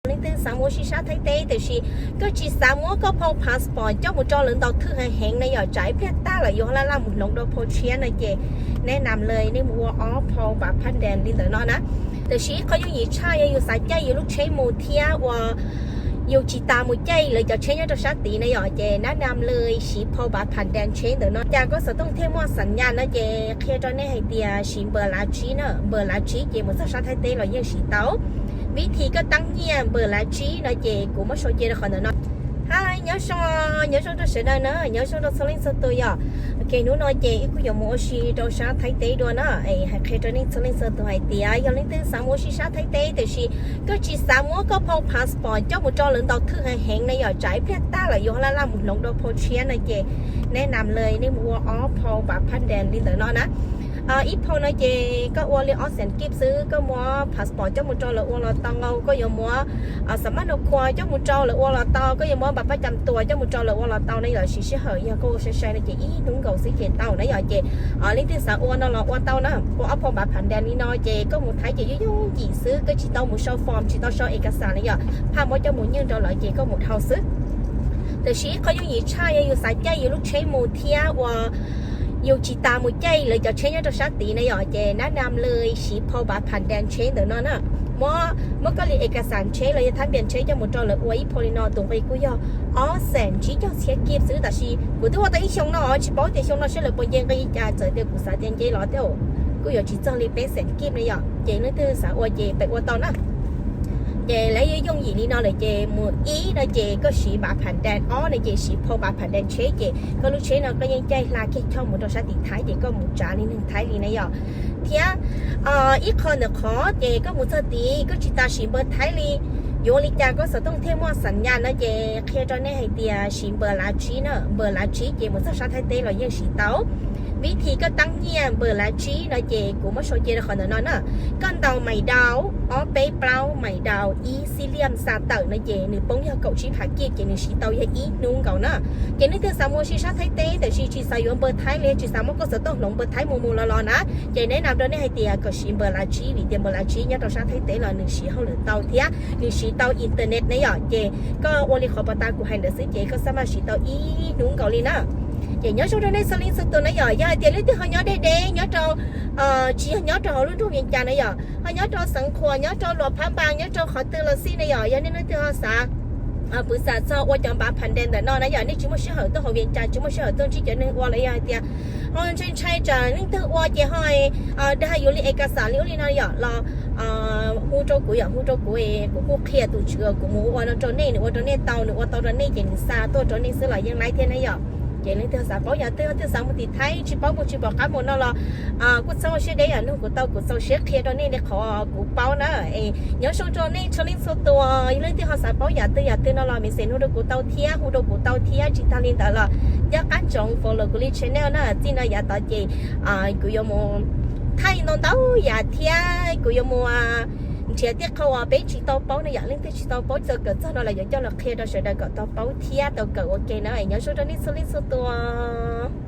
Leej twg xav mus ua si sab Thaib teb tiam sis koj tsis xav muab koj phau passport coj mus rau lawv ntaus thwj heev heev na yom, tsam ib pliag tag lawm yuav laj laj mus hloov rau phau tshiab no ces neb nam lawm nej mus ua ob phau npav phab ndees li ntawm no na. Tiam sis ib qho yooj yim tshaj yog yus xav caij yus lub tsheb mus thiab uas yus tsis tas mus caij lawv cov tsheb nyob rau sab tid na yom, ces nab nam lawm siv phau npav phab ndees tsheb ntawm no. Cas koj xov tooj thiaj muaj xas nyas no ces qhia rau nej hais tias siv npawb lav tsib na, npawb lav tsib ces mus txog sab Thaib teb los yeej siv tau. Vib thim koj teeb nyiaj npawb lav tsib no ces kuv muab sau cia rau qhov ntawm no. Hi, nyob zoo, nyob zoo rau sawv daws na, nyob zoo rau txhua leej txhua tus yom. Ok, hnub no ces wb kuj yuav mus ua si rau sab Thaib teb dua na, es hais qhia rau nej txhua leej txhua tus hais tias yog leej twg xav mus ua si sab Thaib teb tiam sis koj tsis xav muab koj phau passport coj mus rau lawv ntaus thwj heev heev na yom, tsam ib pliag tag lawm yuav laj laj mus hloov rau phau tshiab no ces neb nam lawm nej mus ua ob phau npav phab ndees li ntawm no na. Ib phau no ces koj ua li ob xees kib xwb, koj muab passport coj mus rau lawv ua los tau, koj yuav muab xas mab nau khua coj mus rau lawv ua los tau, koj yuav muab npav pab cam tua coj mus rau lawv ua los tau na yom, siv sij hawm yog koj ua sai sai no ces ib hnub nkaus xwb ces tau na yom. Ces leej twg xav ua no los ua tau na, ua ob phau npav phab ndees li no ces koj mus Thaib ces yooj yooj yim xwb, koj tsis tau mus sau form, tsis tau sau es kas xas na yom, phaj muab coj mus nyeej rau lawv ces koj mus dhau xwb. Tiam sis ib qho yooj yim tshaj yog yus xav caij yus lub tsheb mus thiab uas yus tsis tas mus caij lawv cov tsheb nyob rau sab tid na yom, ces nab nam lawm siv phau npav phab ndees tsheb ntawm no na. Muab, muab koj li es kas xas tsheb los yog thab npias tsheb coj mus rau lawv ua ib phau li no tus nqi kuj yog ob xees tsib caug txhiab kib xwb, tab sis kuv twb ua tau ib xyoo no tsis paub tias xyoo no seb lawv puas nce nqi cas, txawm tias kuv xav tias nce los thiab kuj yuav tsis txog li peb xees kib ne yom. Ces leej twg xav ua ces pem ua tau na. Ces lawv yooj yim li no lawm ces mus ib no ces koj siv npav phab ndees, ob no ces siv phau npav phab ndees tsheb ces koj lub tsheb no koj yeej caij hla kiag choj mus rau sab tim Thaib ces koj mus tsav li neeg Thaib li na yom. Thiab ib qho ntawm qhov ces koj mus txog tid koj tsis tas siv npawb Thaib li, yuav ua li cas koj xov tooj thiaj muaj xas nyas no ces qhia rau nej hais tias siv npawb lav tsib na, npawb lav tsib ces mus txog sab Thaib teb los yeej siv tau. Vib thim koj teeb nyiaj npawb lav tsib no ces kuv muab sau cia rau qhov ntawm no na. Koj ntaus mais dau ob peb plaub mais dau ib xib liam xa tawm no ces nws poob yog kaum tsib phav kib ces nws siv tau yog ib hnub nkaus na. Ces leej twg xav mus ua si sab Thaib teb tiam sis tsis xav yuav npawb Thaib li, tsis xav muab koj xov tooj hloov npawb Thaib mus mus los los na, ces neb nam rau nej hais tias kom siv npawb lav tsib vim tias npawb lav tsib nyob rau sab Thaib teb los nws siv hauj lwm tau thiab nws siv tau internet ne yom. Ces koj ua li qhov pas tas kuv hais ntawd xwb ces koj xab maj siv tau ib hnub nkaus li na. Ces nyob zoo rau nej txhua leej txhua tus na yom, yog hais tias leej twg ho nyob deb deb nyob rau, tsis yog nyob rau hauv lub nroog Vias Cas na yom, ho nyob rau Xeev Khuam, nyob rau Luas Phab Npas, nyob rau qhov twg los xij na yom, yog nej leej twg ho xav pw xam txog ua cov npav phab ndees ntawm no na yom, nej tsis muaj sij hawm tuaj hauv Vias Cas, tsis muaj sij hawm tuaj ntsib cov neeg ua los yog hais tias ho ntshai ntshai tsam leej twg ua ces ho dag yus li es kas xas li ub li no yom los hu rau kuv yom, hu rau kuv, kuv kuj qhia tus tswv kuv mus ua no rau nej, nws ua rau nej tau, nws ua tau rau nej ces nws xa tuaj rau nej xwb los yeej laib thiab na yom. Ces leej twg xav paub yam twg, twg xav mus tim Thaib tsis paub mus tsis pom qab mus no los kuj txhob ua siab deb yom, nug kuv tau kuv txaus siab qhia rau nej li qhov kuv paub na. Es nyob zoo rau nej txhua leej txhua tus, yog leej twg ho xav paub yam twg yam twg no los message hu rau kuv tau thiab, hu rau kuv tau thiab. Tsis tag li ntawd los nco qab ntsoov follow kuv li channel na, txij no yav tod ces kuv yuav mus thaij ntau ntau yam thiab kuv yuav mus nrhiav tej qho uas peb tsis tau paub na yom, leej twg tsis tau paub txawm kawm txog no los yuav coj los qhia rau sawv daws kom tau paub thiab tau kawm ua ke na. Nyob zoo rau nej txhua leej txhua tus.